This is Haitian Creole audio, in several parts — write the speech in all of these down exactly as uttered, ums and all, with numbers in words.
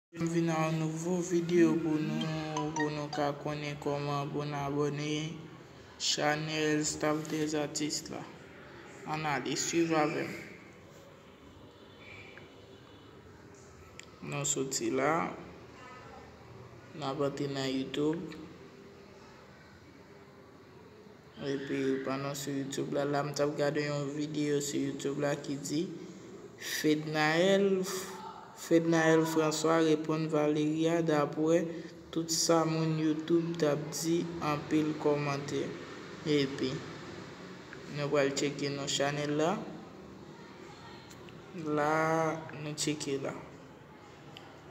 M vin ak yon nouvo videyo pou nou, pou nou ka konnen kòman pou n abòne chanèl Staff des Artistes la. Ann ale, swiv avè m. Nou soti la, n ap antre nan YouTube. Epi, pandan sou YouTube la, la m t ap gade yon videyo sou YouTube la ki di, Fednaelle, Fednaelle François reponn Valeria dapre tout sa moun YouTube t ap di, anpil kòmantè. Epi, nou pral tcheke non chanèl la. La, nou tcheke la.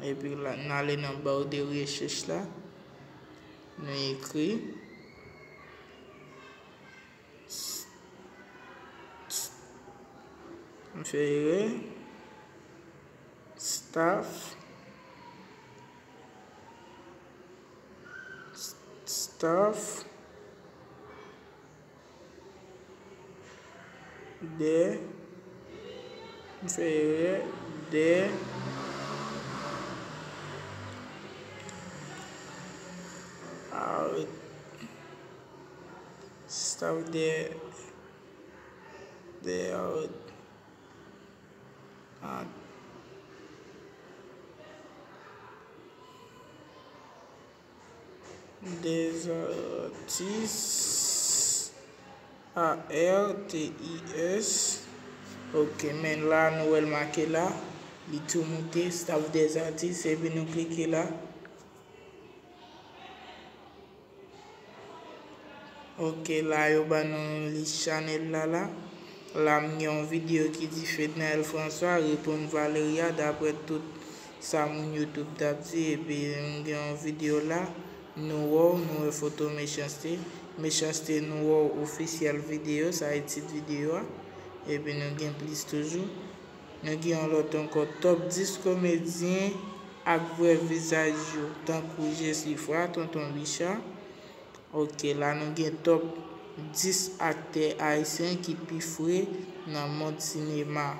Epi la, n ale nan barre de recherche la. Nou ekri s-, s-, m fè erè. Staff. S-, staff. Des, m fè erè, des, ar-, staff des, des, ar-, ar-, Des Artistes, A R T I S. Ok, men la, nou wè l make la. Li tou moute, Staff des Artistes, epi nou klike la. Ok, la, yo ban nou lis chanèl la, la. La, m gen yon videyo ki di Fednaelle François reponn Valeria dapre tout sa moun YouTube t ap di, epi m gen yon videyo la, nou wè w, nou wè foto Mechanste. Mechanste, nou wè w, ofisyèl videyo, sa e tit videyo a. Epi nou gen plis toujou. Nou gen yon lòt ankò, top dis komedyen ak vrè vizaj yo, tankou Jesifra, Tonton Bicha. Ok, la nou gen top dis aktè ayisyen ki pi fre nan mond sinema.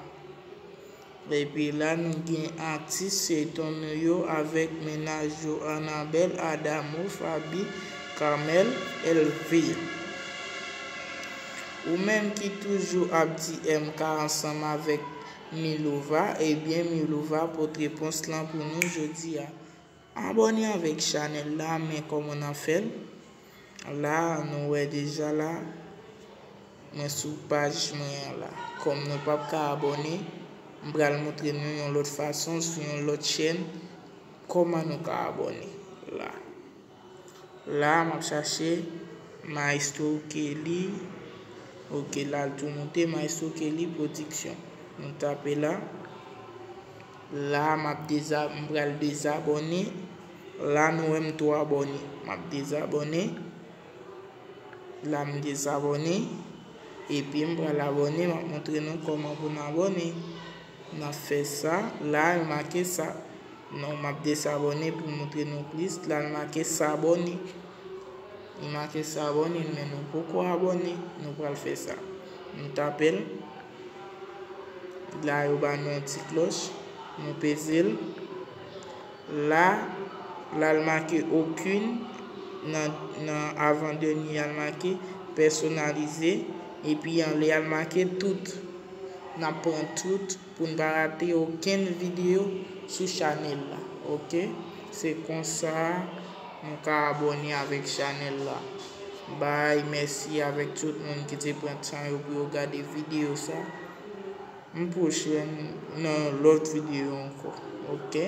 Epi la nou gen atis feyton nou yo avèk mennaj yo Anabelle, Adamo, Faby, Carmel, Elvire. Ou menm ki toujou ap di M K ansanm avèk Milova, ebyen Milova pot repons lan pou nou jodi a. Abòne avèk chanèl la, men kòman n ap fè l? La, nou wè deja la, mwen sou paj mwen an la. Kòm nou p ap ka abòne, m pral montre nou yon lòt fason, sou yon lòt chèn, kòman nou ka abòne la. La, m ap chache Maestro Kelly. Ok, la, l tou moute, Maestro Kelly Production. Nou tape la. La, m ap deza-, m pral dezabòne. La, nou wè m tou abòne. M ap dezabòne. La, m dezabòne. Epi, m pral abòne. M ap montre nou kòman pou n abòne. N ap fè sa. La, yo make sa. Non, m ap dezabòne pou montre nou plis. La, l make s'abonner. Li make s'abonner, men nou poko abòne. Nou pral fè sa. Nou tape l. La, yo ba nou yon ti klòch. Nou peze l. La, la l make aucune. Nan, nan avan dènye a, l make personnalisé. Epi anlè a, l make tout. N ap pran tout pou n pa rate okenn videyo sou chanèl la. Ok? Se konsa nou ka abòne avèk chanèl la. Bay, mèsi avèk tout moun ki te pran tan yo pou yo gade videyo sa. M pwoche n nan yon lòt videyo ankò. Ok?